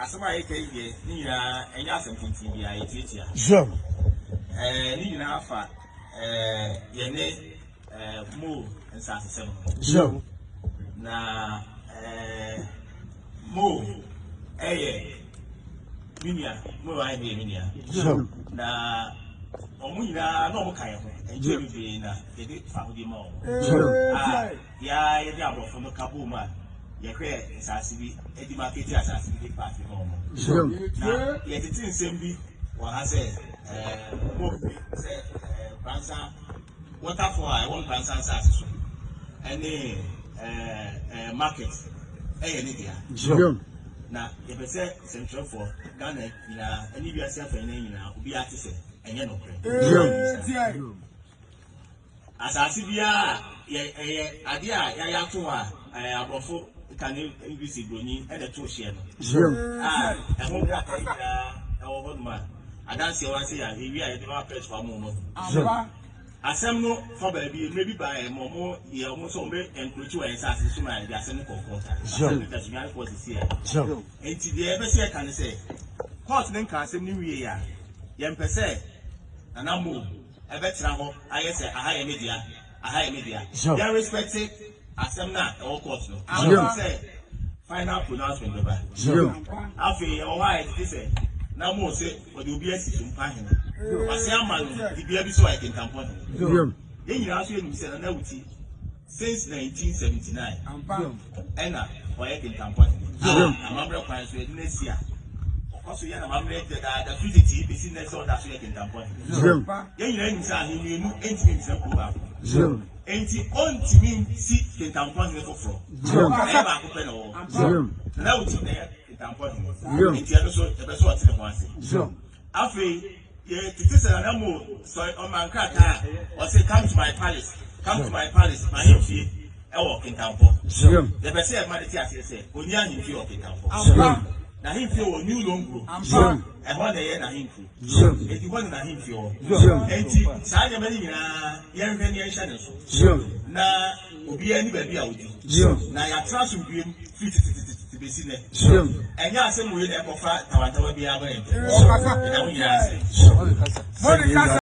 Asɛm a yɛka yi deɛ, ne nyinaa ɛnyɛ asɛm tenten biara, yɛtiatia. Ne nyinaa fa yɛne Mo nsasesɛm ho. Na Mo ɛyɛ me nua, Mo ayɛ yɛ me nua. Na wɔn nyinaa na wɔn ka yɛn ho, nkyɛn bebree na yɛde fahodie ma wɔn. A yɛa yɛde aborɔfo no ka bom a yɛhwɛ nsase bi de market asase bi de paati ma wɔn. Na yɛtete nsɛm bi wɔ ha sɛ mo sɛ Nkoransa waterfall a ɛwɔ Nkoransa nsase so ɛne market ɛyɛ ne dea. Na yɛpɛ sɛ nsɛmtwerɛfoɔ Ghana nyinaa ɛne wiase afanan nyinaa obiara te sɛ ɛnyɛ nokorɛ. Asase biara yɛ ɛyɛ adeɛ a yɛayɛ ato hɔ a aborɔfo ka ne English buroni ɛna ɛto hyeɛ no a ɛho nkrataa nyinaa ɛwɔ hɔ nom a adanseɛ wɔ ase a ewi a yɛde ma press fo amu no. Asɛm no fa baabi mmerɛ bi baa yɛ ma ɔmo yɛ ɔmo nso ɔmo bɛ encroach wɔ yɛn nsaase so ma yɛde asɛm no kɔ court a asɛm no da Sunyani court sisi yɛ. Nti deɛ yɛbɛ sɛ yɛka ne sɛ court ne nka asɛm no wie a, yɛmpɛ sɛ Nana Mo ɛbɛtena hɔ ayɛ sɛ aha yɛ me dea, aha yɛ me dea. Yɛn respect asɛm no a ɛwɔ court no sɛ final pronouncement bɛba. Afei ɛwɔ hɔ a yɛtete sɛ na Mo sɛ ɔde obi asi so mpa hene wase ama no dibea bi sɛ ɔyɛ Kintampɔ hene. Yɛn nyinaa nso yɛnim sɛ Nana Awuti since 1979 ɛna ɔyɛ Kintampɔ hene a amammerɛ kwan so yɛde no asi a ɔkɔ so yɛ n'amammerɛ dadaada firi tete bɛsi nnɛ sɛ ɔda so yɛ Kintampɔ hene. Yɛn nyinaa nim sɛ ahemmienu ntumi ntena kuro baako, enti ɔntumi nsi Kintampɔ hene foforɔ. Ɛyɛ baako pɛ na ɔwɔ. Nana Awuti na ɛyɛ Kintampɔ hene, nti ɛno so yɛbɛ sɛ ɔte ne ho ase. Afei yɛtete sɛ Nana Mo sɔre ɔma nkrataa a ɔse "Come to my palace, come to my palace", m'ahemfie ɛwɔ Kintampɔ. Yɛpɛ sɛ yɛma de te aseɛ sɛ ɔni ahemfie wɔ Kintampɔ. N'ahemfie wɔ New Longro, ɛhɔ na ɛyɛ n'ahemfie, eti hɔ na n'ahemfie wɔ. Enti saa nneɛma no nyinaa yɛnhwɛ ne yɛnhyɛ ne so na obiara ni baabi a odi na yɛatena asomdwee mu firi tetetete besi nnɛ. Ɛnyɛ asɛm wei na ɛkɔfa tawantawa biara ba yɛn ntam. Ɛda mo nyinaa ase.